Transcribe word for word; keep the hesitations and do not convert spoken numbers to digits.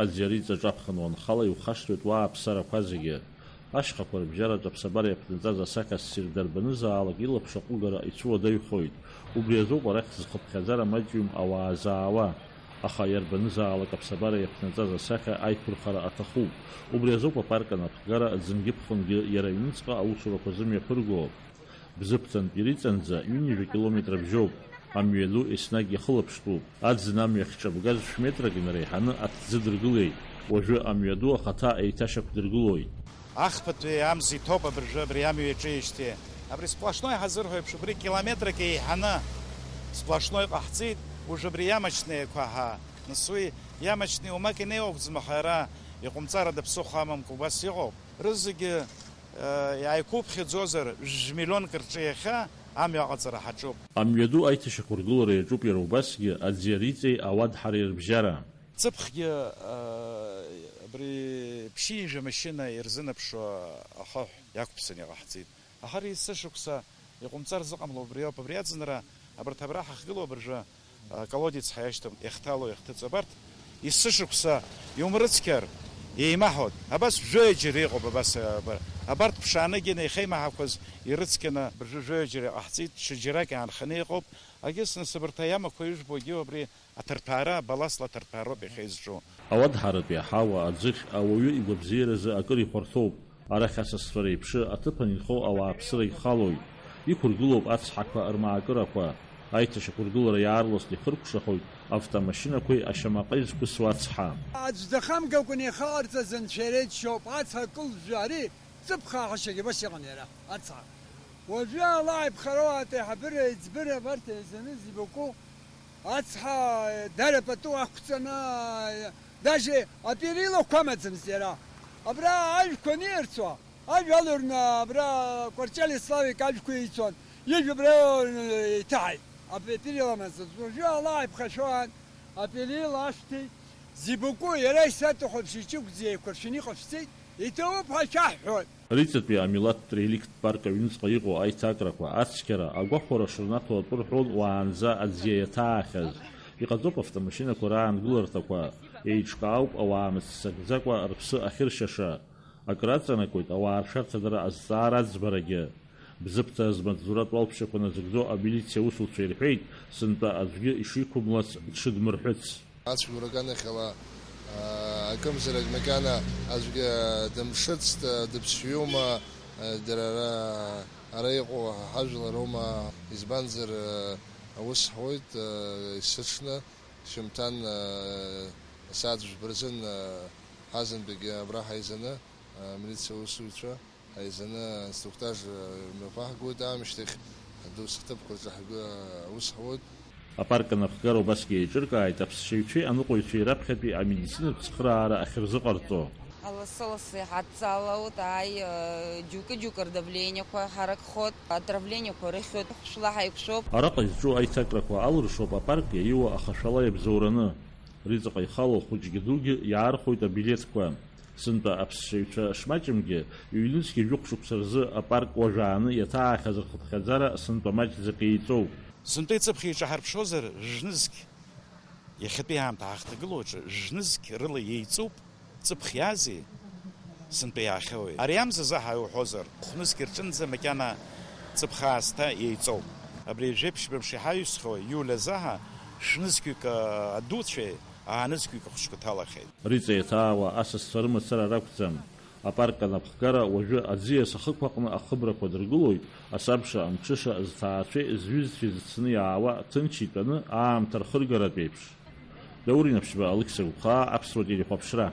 Аӡиа Риҵа аҿаԥхын уанхала иухашҭуеит уа аԥсарақәа зегьы. Ашьхақәа рыбжьаратә аԥсабара иаԥнаҵаз асахьа ссир дарбанызаалак илаԥш аҟәыгара ицәуадаҩхоит. Убри азоуп арахь зхыԥхьаӡара маҷҩым ауаа заауа. Аха иарбанызаалак аԥсабара иаԥнаҵаз асахьа аиқәырхара аҭахуп. Убри азоуп апарк анапхгара аӡынгьы-ԥхынгьы иара иҩныҵҟа аусурақәа зымҩаԥырго. Бзыԥҭантә Ириҵанӡа ҩынҩажәа километр абжьоуп. Амҩаду еснагь иахылаԥштәуп. Аӡын амҩахь ҿабгаз шә-метрак инареиҳаны аҭӡы дыргылеит. Уажәы амҩаду ахаҭа еиҭашьақәдыргылоит. Ахԥатәи амза иҭоуп абыржәы абри амҩа иаҿеижьҭеи. Абри сплошной ҳазырҳәо еиԥш, убри километрак еиҳаны сплошной ҟаҳҵеит, уажә абри ямочный еиқәаҳа. Нас уи ямочный уамак инеиуагӡам, аха ара иҟәымҵарада ԥсыхәа амамкәа убас иҟоуп. Рызегьы, э, иааиқәуԥхьаӡозар, жәмиллионк рҿы иахьа амҩа аҟаҵара ҳаҿуп. Амҩаду аиҭашьақәыргылара иаҿуп иара убасгьы аӡиариҵеи ауадҳареи рыбжьара. Ҵыԥхгьы, э, абри ԥшьынҩажәа машьына ирзынаԥшуа ахаҳә иақәԥсан иҟаҳҵеит. Аха ари есышықәса иҟәымҵар зыҟамло убриоуп, абри аӡынра, абарҭ абра ҳахьгылоу абыржәы, а, колодец ҳәа иашьҭам, иахҭало, иахҭыҵ, абарҭ есышықәса иумрыцқьар, еимаҳауеит. Абас жәаҩа џьара иҟоуп, абас, а, абар-, абарҭ ԥшаанагьы иахьеимаҳақәаз ирыцқьаны абыржәы жәаҩа џьара иҟаҳҵеит, ҽаџьарак иаанханы иҟоуп. Агьыс нас абарҭ аиамақәа ижәбогьы убри аҭырҭәаара, баласла аҭырҭәаароуп иахьа изҿу. Ауадҳаратәи аҳауа, аӡыхь, ауаҩы игәабзиаразы акыр ихәарҭоуп. Арахь асасцәа реиԥшы аҭыԥан инхо ауааԥсыра ихалоит. Иқәыргылоуп ацҳақәа рмаакырақәа. Аиҭашьақәыргылара иаарласны ихыркәшахоит автомашьынақәеи ашьамаҟеи зқәысуа ацҳа. Аӡә дахамгакәа ихаҟарҵаз анцәа иреиџьшьоуп, ацҳа кылжәжәа ари. Ҵыԥх ааҳашьагьы убас иҟан иара, ацҳа. Уажәы алааиԥхара уаатәи аиҳабыра еиҵбыра абарҭ еизаны зибакәу ацҳа дара пату ақәҵаны, даже аперилақәа амаӡамызт иара. Абра ажәқәа анирцәо, ажә алурны абра Кәарҷали Славик ажәқәа ицәон, ижә абра иҭаҳаит, аперила амаӡамызт. Уажәы алааиԥхашәа уаан, аперила ашәҭеит, зибакәу иара исаҭаху аԥшьа иҿықәӡа еиқәыршәаны иҟашәҵеит, иҭабуп ҳәа шәаҳҳәоит. Риҵатәи амилаҭтә реликтә парк аҩныҵҟа иҟоу аиҭакрақәа ацқьара, агәахәара шырнаҭо атәы рҳәон уаанӡа аӡиа иаҭаахьаз. Иҟаҵоуп автомашьынақәа раангыларҭақәа, еиҿкаауп ауаа мыццакӡакәа рыԥсы ахьыршьаша. Акраҵанакуеит ауаа ршәарҭадара азҵаара аӡбарагьы. Бзыԥҭа змаҵзуратә уалԥшьақәа назыгӡо амилициа аусуцәа ирҳәеит, сынтәа аӡәгьы ишиқәымлац дшыдмырҳәыц. Ацәгьара аганахьала, аа, акымзарак макьана аӡәгьы дымшыцт, дыԥсшьаҩума, дара ара, ара иҟоу ҳажәларума, избанзар, аус ҳуеит, есыҽны, шьымҭан, асааҭ жәба рзын, ҳазынтәыгьы абра ҳаизаны, амилициа аусзуҩцәа, ҳаизаны аинструктаж мҩаԥаҳгоит, аамышьҭахь ҳдоусы ҳҭыԥқәа рҿы ҳгәы аус ҳуеит. Апарк анапхгара убасгьы еиҿыркааит аԥсшьаҩцәеи аныҟәаҩцәеи раԥхьатәи амедицинатә цхыраара ахьырзыҟарҵо. Лассы-лассы иҳадҵаалауеит, ааи, џьоукы-џьоукы рдавлениақәа ҳаракхоит, адравлениақәа рыхьуеит, хәшәла ҳаиқәшәоуп. Араҟа изҿу аиҭакрақәа алыршоуп апарк иаиуа ахашәала иабзоураны. Риҵаҟа ихало хәыҷгьы дугьы иаархәоит абилеҭқәа. Сынтәа аԥсшьаҩцәа шмаҷымгьы, ҩнызқьи жәохә шықәса рзы апарк уажәааны иаҭаахьаз рхыԥхьаӡара сынтәа маҷӡак еиҵоуп. Сынтәа иҵыԥх еиҿаҳарԥшозар, жәнызқь, иахьатәи аамҭа ҳахҭагылоу аҿы, жәнызқь рыла еиҵоуп, ҵыԥх иази, сынтәа иаахьоуи. Ари амза заҳа иуҳәозар, хәнызқь рҿынӡа макьана ҵыԥх аасҭа еиҵоуп. Абри жәеиԥшьба мши ҳаҩсхьоу иуль азаҳа шәнызқьҩык адуцәеи аанызқьҩык ахәыҷқәа ҭалахьеит. Риҵа иаҭаауа асасцәа рымацара ракәӡам. Апарк анапхгара уажәы аӡиас ахықәаҟны ахыбрақәа дыргылоит, асабша, амҽыша, зҭаацәеи зҩызцәеи зыцны иаауа ҭынч итәаны аамҭа рхыргаратә еиԥш. Даур Инаԥшьба, Алықьса Гәхаа, Аԥсуа телехәаԥшра.